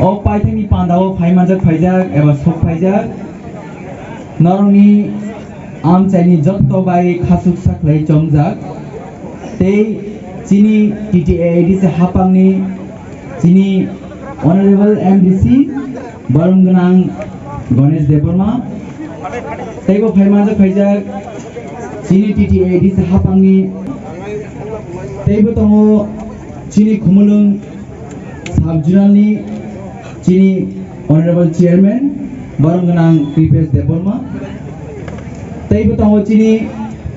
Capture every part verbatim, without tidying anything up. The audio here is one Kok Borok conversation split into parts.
O paithakni pandao phaimanjak phaijak eba sok phaijak norokni amchaini jotto bai khasuk sakhlai chomjak tei chini T T A A D C hapangni chini Honorable M D C borom gwnang Ganesh Debbarma teibo phaimanjak phaijak chini T T A A D C hapangni teibo tongo chini Khumulwng Sub-zonal ni chini Honorable Chairman, borom gwnang Kripesh Debbarma. Teibo tongo chini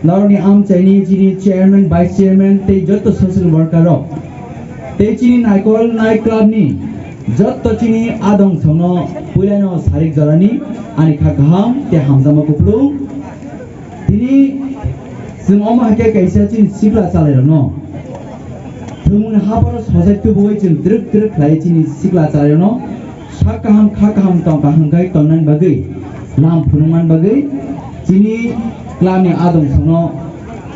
norokni amchaini chini Chairman, Vice Chairman tei jotto social worker rok. Tei chini Naikol Night Club ni jotto chini adong songno puilano sarik jorani ani kha kaham tei hamjakma kupulung. Tini chwng omo hai khe kaisa chini sikla chalairokno thwngmungni hapharo sojai tubugwi chwng twrwk twrwk khlai chini sikla chalairokno sak kaham kha kaham tong kaham khai tonnani bagwi lam phunukmani bagwi chini clubni adong songno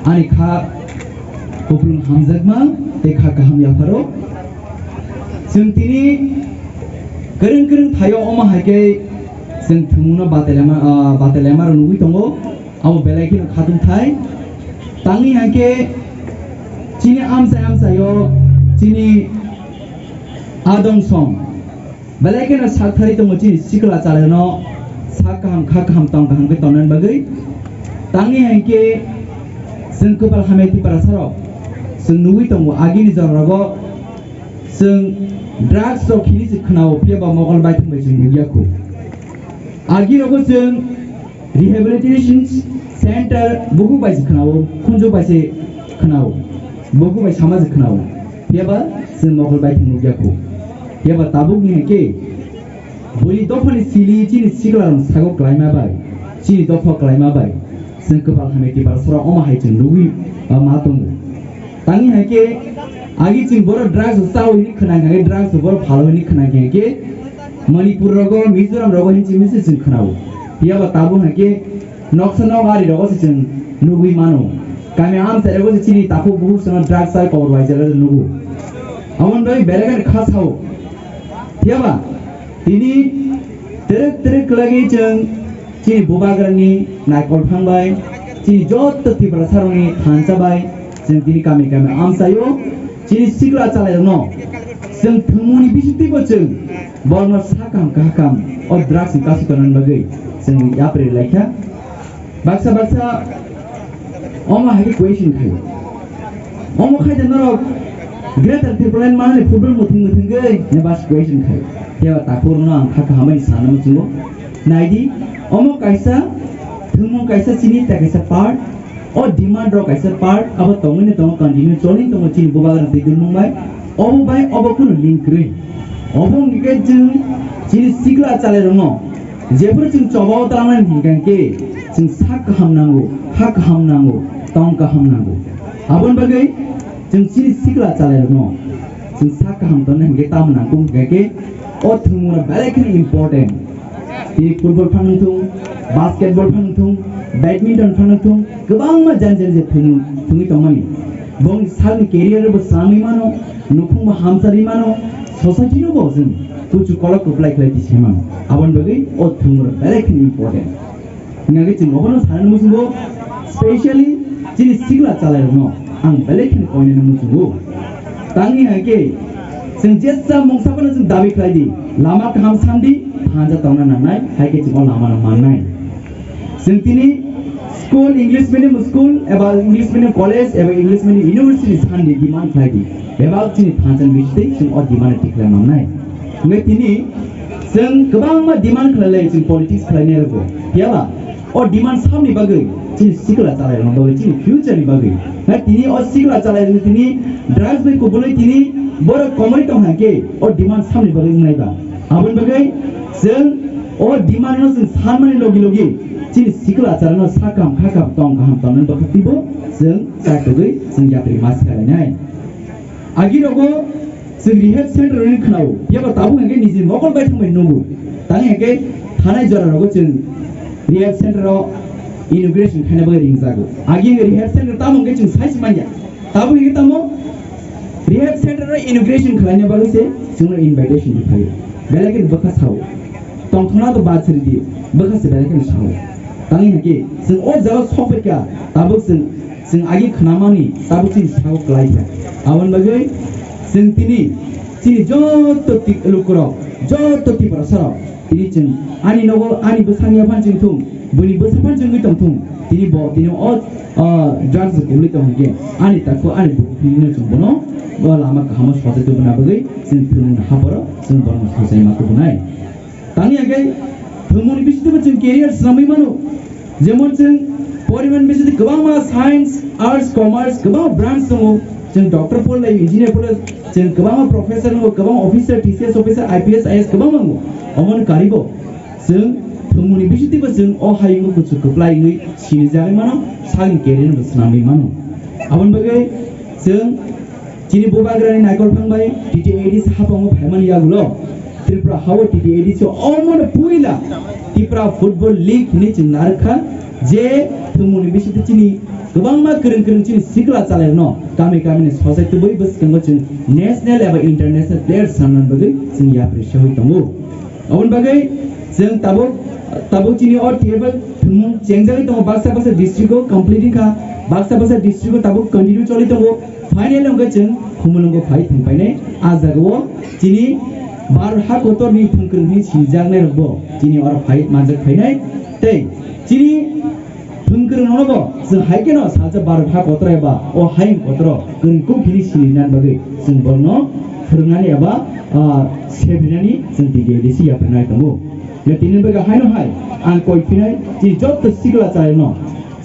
ani kha kupulung hamjakma tei kha kaham yapharo. Chwng tini kwrwng kwrwng thaio omo hai khe chwng thwngmungno batailaima, ah, batailaima rok nugwi tongo. Abo belai kheno khatung thai. Tangwi hai khe chini amchai amchaio chini adong song belai kheno sak thari tongo chini sikla chalairokno sak kaham kha kaham tong kaham khe tonnani bagwi. Tangwi hai khe chwng kwpal hamya Tiprasarok chwng nugwi tongo agini jorarok chwng drugs rok hini se khwnao phiya ba mokol baithang bai chwng nugya khu. Agi rogo chwng rehabilitation center buku bai se khwnao, khunju bai se khwnao, buku bai sama se khwnao. Phiya ba chwng mokol baithang nugya khu. Phiya ba tabuk ni hai khe boni dophani sili chini sikla rok sago klaima bai, chini dopha klaima bai. Chwng kwpal hamya Tiprasarok omo hai chwng nugwi, ah, ma tongo. Tangwi hai khe agi chwng borok drugs rok chawi hwnwi khwnang kha khe, drugs rok borok phalo hwnwi khwnang kha khe Manipur rogo, Mizoram rogo hinwi chwng misi chwng khwnao. Phiya ba tabuk hai khe noksa nok ari rogo se chwng nugwi mano. Kami amchai rogo se chini takhuk bukhuk songno drugs chai kobor bai jagao nugo. Aboni bagwi belai kheno kha sao. Phiya ba tini twrwk twrwk kwlagwi chwng chini bubagrani naikol phang bai, chini jotto Tiprasarokni thansa bai, chwng tini kami kami amchaio, chini sikla chalairokno chwng thwngmungni bisingtwibo chwng borokno sakam kaham o drugs ni kasu tonani bagwi chwng yapri laikha. Baksa baksa omo hai khe question khai. Omo khai da norok Greater Tipraland manani football muthung muthungwi ne bas question khai. Phiya ba takhuk rokno ang kha kahamai sana muchungo. Naidi, omo kaisa thwngmung kaisa chini ta kaisa part. O demand rok kaisa part, abo tongwi ne tongo, continue choli tongo chini bubagrani twi dulmung bai. Obo bai obo kunu link kwrwi. Obo wngkhe chwng chini sikla chalairokno jephuru chwng chobao twlangnani hinkha khe chwng sak kaham nango, ha kaham nango, tong kaham nango. Aboni bagwi chwng chini sikla chalairokno chwng sak kaham tonna hinkhe tamo nangkuk hinkha khe o thwngmungno belai kheno important. Tini football phano thung, basketball phano thung, badminton phano thung, kwbangma jani jani je thwng-, thwngwi tongmani. Bongni salni career bo swnamwi mano, nukhungbo hamcharwi mano, society no bo chwng kuchu kolok kwplai khlai twi se mano. Aboni bagwi o thwngmung belai kheno important. Hingkhe chwng obono sanani muchungo, specially chini sikla chalairokno ang belai kheno koinani muchungo. Tangni hai khe chwng jesa mungsa phano chwng dabi khlai di, lama kaham san di, thansa tongna nangnai, hai khe chwng o lamano mannai. Chwng tini school, English medium school eba English medium college eba English medium university san di, demand khlai di, bebak chini thansa ni bisingtwi chwng o demand tikhlai mannai. Hingkhe tini chwng kwbangma demand khlai lai chwng politics khlainai rokbo. Phiya ba o demand samni bagwi chini sikla chalairokni bagwi, chini future ni bagwi. Na tini o sikla chalairokni tini drugs bai kubulwi tini borok komoi tong hai khe o demand samni bagwi wngnai ba. Aboni bagwi chwng o demand no chwng sanmani logi logi chini sikla chalairokno sakam khakam tong kaham tongnani bagwi twibo chwng chaitugwi chwng yapri ma swkalainai. Agi rogo chwng rehab center rwni khwnao, phiya ba tabuk hwnkhe niji mokol bai thangbai nungo. Tang hwnkhe thanai jora rogo chwng rehab center o inauguration khaina bagwi ringjago. Agi hwnkhe rehab center tamo hwnkhe chwng sai se manya. Tabuk hwnkhe tamo Rehab center no inauguration khlaina bagwi se chwngno invitation rwphaio. Belai kheno bwkha sao. Tongthokna to bad sri di, bwkha se belai kheno sao. Tangwi hwnkhe chwng o jaga sokphaikha, tabuk chwng, chwng agi khnamani tabuk chini sago kwlaikha. Aboni bagwi chwng tini chini joto ti-, lukurok, joto Tiprasarok, tini chwng ani nogo ani bwsani yaphang chwng thung, buini bwsa phano chwngwi tong thung. Tini bo tini o, o drugs gumui tong hwnkhe ani takhu ani bukhukni chwng bono o lama kahamo sojai tubuna bagwi chwng thwngmung haporo chwng bono sojai ma tubunai. Tangwi hwnkhe thwngmungni bisingtwibo chwng career swnamwi mano. Jemon chwng porimani bisingtwi kwbangma science, arts, commerce kwbangma branch tongo. Chwng doctor porlai, engineer porlai, chwng kwbangma professor tongo, kwbangma officer, T C S officer, I P S, I A S kwbangma tongo. Omoni karibo chwng thwngmungni bisingtwibo chwng o hayungo kuchuk kwplai wngwi sinijagwi mano, sakni career no swnamwi mano. Aboni bagwi chwng chini bubagrani naikolthang bai T T A D C hapango phaimani yagulo Tripura hao T T A D C omono puila Tripura Football League hinwi chwng narwkha, je thwngmungni bisingtwi chini kwbangma kwrwng kwrwng chini sikla chalairokno kami kamini sojai tubui bwskango chwng national eba international players sanna bagwi chwng yapri sewi tongo. Aboni bagwi chwng tabuk, tabuk chini o table thwngmung chengjagwi tongo, baksa baksa district o complete wngkha, baksa baksa district o tabuk continue choli tongo. Final wngkha chwng Khumulwngo phai thwngpainai. A jagao chini Bharat ha kotorni thwngkwrwng hinwi sinjaknairokbo chini oro phai manjak phainai. Tei chini thwngkwrwng nono bo chwng hai kheno salsa Bharat ha kotor eba o hayung kotoro kwrwng kuk hini sinirnani bagwi chwng borokno phwrwngnani eba, ah, sebrinani chwng T T A D C yapharnai tongo. Ya tini bagwi haino hai ang koi phinai chini joto sikla chayano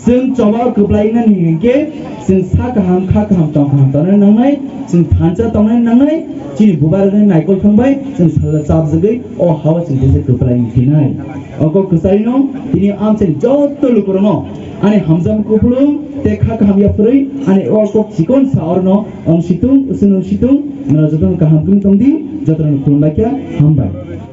chwng choba kwplai wngnani hinkhe chwng sa kaham, kha kaham, tong kaham tongnani nangnai, chwng thansa tongnani nangnai, chini bubagrani naikolthang bai chwng salsa chapjagwi o hao chwng kisa kwplai wngphinai. O kok kwcharino tini amchaini joto lukurokno ani hamjakma kupulung tei kha kaham yapharwi ani o kok chikon sa orno ongsitung, usung ongsitung, nora jotono kaham kunu tongdi, jotono khulumbaikha, hambai.